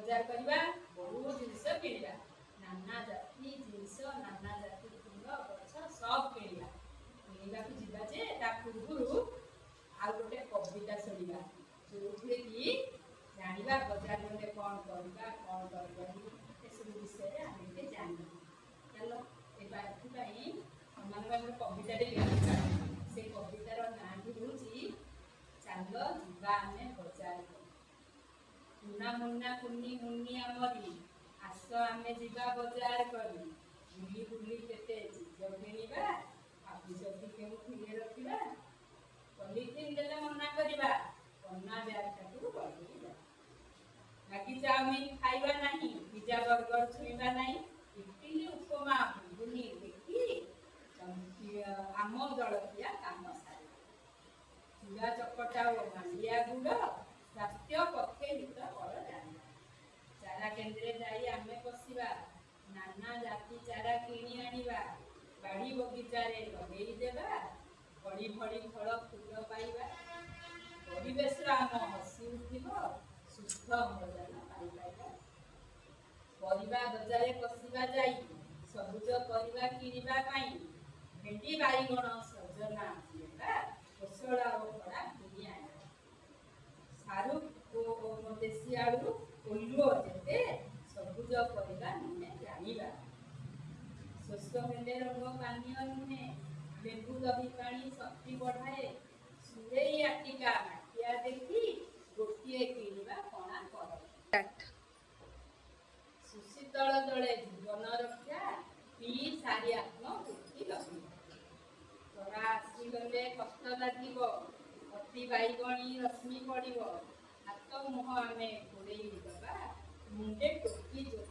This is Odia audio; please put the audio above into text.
ବଜାର କରିବା, ବହୁତ ଜିନିଷ କିଣିବା, ନାନା ଜାତି ଜିନିଷ, ନାନା ଜାତି ଫୁଲ ଗଛ ସବୁ କିଣିବା। କିଣିବାକୁ ଯିବା ଯେ, ତା ପୂର୍ବରୁ ଆଉ ଗୋଟେ କବିତା ଶୁଣିବା, ଯୋଉଥିରେ କି ଜାଣିବା ବଜାର ଗଲେ କ'ଣ କରିବା, କ'ଣ କରିବାନି, ଏସବୁ ବିଷୟରେ ଆମେ ଟିକେ ଜାଣିବା। ଚାଲ, ଏଥିପାଇଁ ସେମାନଙ୍କ ପାଇଁ ଗୋଟେ କବିତାଟେ ଲେଖିବା। ସେ କବିତାର ନାଁଟି ହେଉଛି "ଚାଲ ଯିବା ଆମେ ବଜାରକୁ"। କୁନା ମୁନା କୁନି ମୁନି ଆମରି, ଆସ ଆମେ ଯିବା ବଜାର କରି। ବୁଲି ବୁଲି କେତେ ଚିଜ କିଣିବା, ଆଉ ଯଦି କେଉଁ ଥିଲେ ରଖିବା। ପଲିଥିନ୍ ଦେଲେ ମନା କରିବା, କନା ବ୍ୟାଗଟାକୁ ବଢ଼େଇ ଦେବା। ମ୍ୟାଗି ଚାଉମିନ ଖାଇବା ନାହିଁ, ପିଜା ବର୍ଗର ଛୁଇଁବା ନାହିଁ। ଇଟିଲି, ଉପମା, ଘୁଗୁନି ଦେଖି ଆମ ଜଳଖିଆ କାମ ସାରିବା। ଚୁଡ଼ା ଚକଟା ଓ ମାଣ୍ଡିଆ ଗୁଡ଼ ସ୍ୱାସ୍ଥ୍ୟ ପକ୍ଷେ ହିତକର ଜାଣିବା। ଚାରା କେନ୍ଦ୍ରେ ଯାଇ ଆମେ ବସିବା, ନାନା ଜାତି ଚାରା କିଣି ଆଣିବା, ବାଡ଼ି ବଗିଚାରେ ଲଗେଇ ଦେବା, ଭଳି ଭଳି ଫଳ ଫୁଲ ପାଇବା। ପରିବେଶ ଆମ ହସି ଉଠିବ, ସୁସ୍ଥ ଅମ୍ଳଜାନ ପାଇପାରିବା। ପରିବା ବଜାରେ ପଶିବା ଯାଇ, ସବୁଜ ପରିବା କିଣିବା ପାଇଁ। ଭେଣ୍ଡି, ବାଇଗଣ, ସଜନା ନେବା, କୋଶଳା ଓ ଖଡ଼ା କିଣି ଆଣିବା। ସାରୁ ଓ ଦେଶୀ ଆଳୁ ଓଲୁଅ ଯେତେ, ସବୁଜ ପରିବା ନୁହେଁ ଜାଣିବା। ଶୋଷ ହେଲେ ରୋଗ ପାନୀୟ ନୁହେଁ, ଲେମ୍ବୁ ଦହି ପାଣି ଶକ୍ତି ବଢ଼ାଏ। ସୁରେଇ, ଆଟିକା, ମାଠିଆ ଦେଖି ଗୋଟିଏ କିଣିବା ପଣା କର। ସୁଶୀତଳ ଜଳେ ଜୀବନ ରକ୍ଷା, ପିଇ ସାରି ଆତ୍ମ ତୃପ୍ତି ଲଭିବ। ଖରା ଆସିଗଲେ କଷ୍ଟ ଲାଗିବ, ଅତି ବାଇଗଣୀ ରଶ୍ମି ପଡ଼ିବ। ହାତ ମୁହଁ ଆମେ ଘୋଡ଼େଇ ଦେବା, ମୁଣ୍ଡେ ଟୋପି ଯୋଗ